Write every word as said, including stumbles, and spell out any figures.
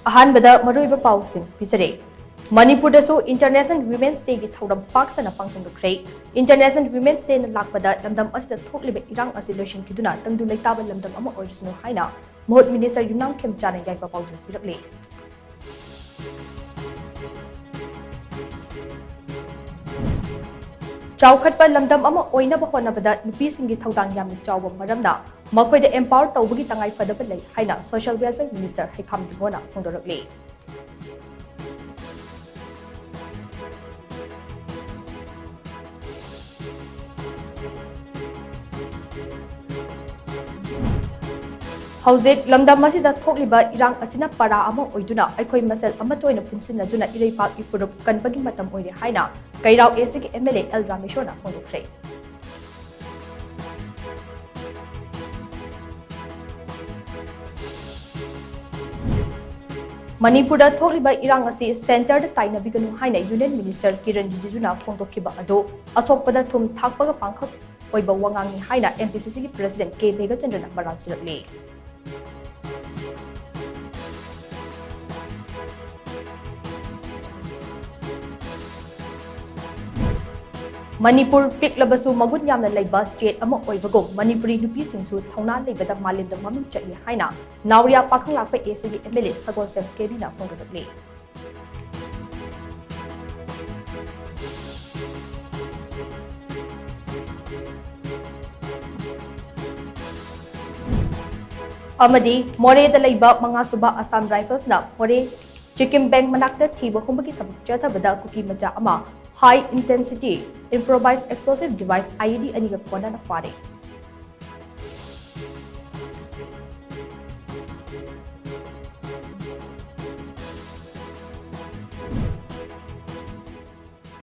ꯑꯍꯥꯟꯕꯗ ꯃꯔꯨꯑꯣꯏꯕ ꯄꯥꯎꯁꯤꯡ ꯄꯤꯖꯔꯦ꯫ ꯃꯅꯤꯄꯨꯔꯗꯁꯨ International Women's Dayꯒꯤ ꯊꯧꯔꯝ ꯄꯥꯛ ꯁꯟꯅ ꯄꯥꯡꯊꯣꯛꯈ꯭ꯔꯦ꯫ International Women's Dayꯅ ꯂꯥꯛꯄꯗ ꯂꯝꯗꯝ ꯑꯁꯤꯗ ꯊꯣꯛꯂꯤꯕ ꯏꯔꯥꯡ ꯑꯁꯤ ꯂꯣꯏꯁꯤꯟꯈꯤꯗꯨꯅ ꯇꯪꯗꯨ ꯂꯩꯇꯥꯕ ꯂꯝꯗꯝ ꯑꯃ ꯑꯣꯏꯔꯁꯅꯨ ꯍꯥꯏꯅ ꯃꯍꯨꯠ ꯃꯤꯅꯤꯁꯇꯔ ꯌꯨꯝꯅꯥꯝ ꯈꯦꯝꯆꯥꯅ ꯌꯥꯏꯐ ꯄꯥꯎꯖꯦꯜ ꯄꯤꯔꯛꯂꯤ꯫ ꯆꯥꯎꯈꯠꯄ ꯂꯝꯗꯝ ꯑꯃ ꯑꯣꯏꯅꯕ ꯍꯣꯠꯅꯕꯗ ꯅꯨꯄꯤꯁꯤꯡꯒꯤ ꯊꯧꯗꯥꯡ ꯌꯥꯝꯅ ꯆꯥꯎꯕ ꯃꯔꯝꯅ ꯃꯈꯣꯏꯗ empower ꯇꯧꯕꯒꯤ ꯇꯉꯥꯏ ꯐꯗꯕ ꯂꯩ ꯍꯥꯏꯅ Social Welfare Minister ꯍꯩꯈꯥꯝ ꯗꯤꯡꯒꯣꯅ ꯐꯣꯡꯗꯣꯔꯛꯂꯤ꯫ ꯍꯧꯖꯤꯛ ꯂꯝꯗꯝ ꯑꯁꯤꯗ ꯊꯣꯛꯂꯤꯕ ꯏꯔꯥꯡ ꯑꯁꯤꯅ ꯄꯔꯥ ꯑꯃ ꯑꯣꯏꯗꯨꯅ ꯑꯩꯈꯣꯏ ꯃꯁꯦꯜ ꯑꯃꯠꯇ ꯑꯣꯏꯅ ꯄꯨꯟꯁꯤꯟꯅꯗꯨꯅ ꯏꯔꯩꯄꯥꯛꯀꯤ ꯐꯨꯔꯨꯞ ꯀꯟꯕꯒꯤ ꯃꯇꯝ ꯑꯣꯏꯔꯦ ꯍꯥꯏꯅ ꯀꯩꯔꯥꯎ ACꯒꯤ MLA ꯑꯦꯜ ꯔꯥꯃꯦꯁꯣꯔꯅ ꯐꯣꯡꯗꯣꯛꯈ꯭ꯔꯦ꯫ ꯃꯅꯤꯄꯨꯔꯗ ꯊꯣꯛꯂꯤꯕ ꯏꯔꯥꯡ ꯑꯁꯤ centreꯗ ꯇꯥꯏꯅꯕꯤꯒꯅꯨ ꯍꯥꯏꯅ Union Minister ꯀꯤꯔꯟ ꯔꯤꯖꯤꯖꯨꯅ ꯐꯣꯡꯗꯣꯛꯈꯤꯕ ꯑꯗꯨ ꯑꯁꯣꯛꯄꯗ ꯊꯨꯝ ꯊꯥꯛꯄꯒ ꯄꯥꯡꯈꯛ ꯑꯣꯏꯕ ꯋꯥꯉꯥꯡꯅꯤ ꯍꯥꯏꯅ MPCCꯒꯤ President ꯀꯦ ꯃꯦꯘꯆꯟꯗ꯭ꯔꯅ ꯃꯔꯥꯜ ꯁꯤꯔꯛꯂꯤ꯫ ꯃꯅꯤꯄꯨꯔ ꯄꯤꯛꯂꯕꯁꯨ ꯃꯒꯨꯟ ꯌꯥꯝꯅ ꯂꯩꯕ state ꯑꯃ ꯑꯣꯏꯕꯒꯨꯝ ꯃꯅꯤꯄꯨꯔꯤ ꯅꯨꯄꯤꯁꯤꯡꯁꯨ ꯊꯧꯅꯥ ꯂꯩꯕꯗ ꯃꯥꯂꯦꯝꯗ ꯃꯃꯤꯡ ꯆꯠꯂꯤ ꯍꯥꯏꯅ ꯅꯥꯎꯔꯤꯌꯥ ꯄꯥꯈꯪꯂꯥꯛꯄ ACꯒꯤ MLA ꯁꯒꯣꯜꯁꯦꯝ ꯀꯦꯕꯤꯅ ꯐꯣꯡꯗꯣꯔꯛꯂꯤ꯫ ꯑꯃꯗꯤ ꯃꯣꯔꯦꯗ ꯂꯩꯕ ꯃꯉꯥꯁꯨꯕ Assam Riflesꯅ ꯃꯣꯔꯦ ꯆꯤꯀꯤꯝ ꯕꯦꯡꯛ ꯃꯅꯥꯛꯇ ꯊꯤꯕ ꯍꯨꯝꯕꯒꯤ ꯊꯕꯛ ꯆꯠꯊꯕꯗ ꯀꯨꯀꯤ ꯃꯆꯥ ꯑꯃ high intensity improvised explosive device IED ꯑꯅꯤꯒ ꯀꯣꯟꯅꯅ ꯐꯥꯔꯦ꯫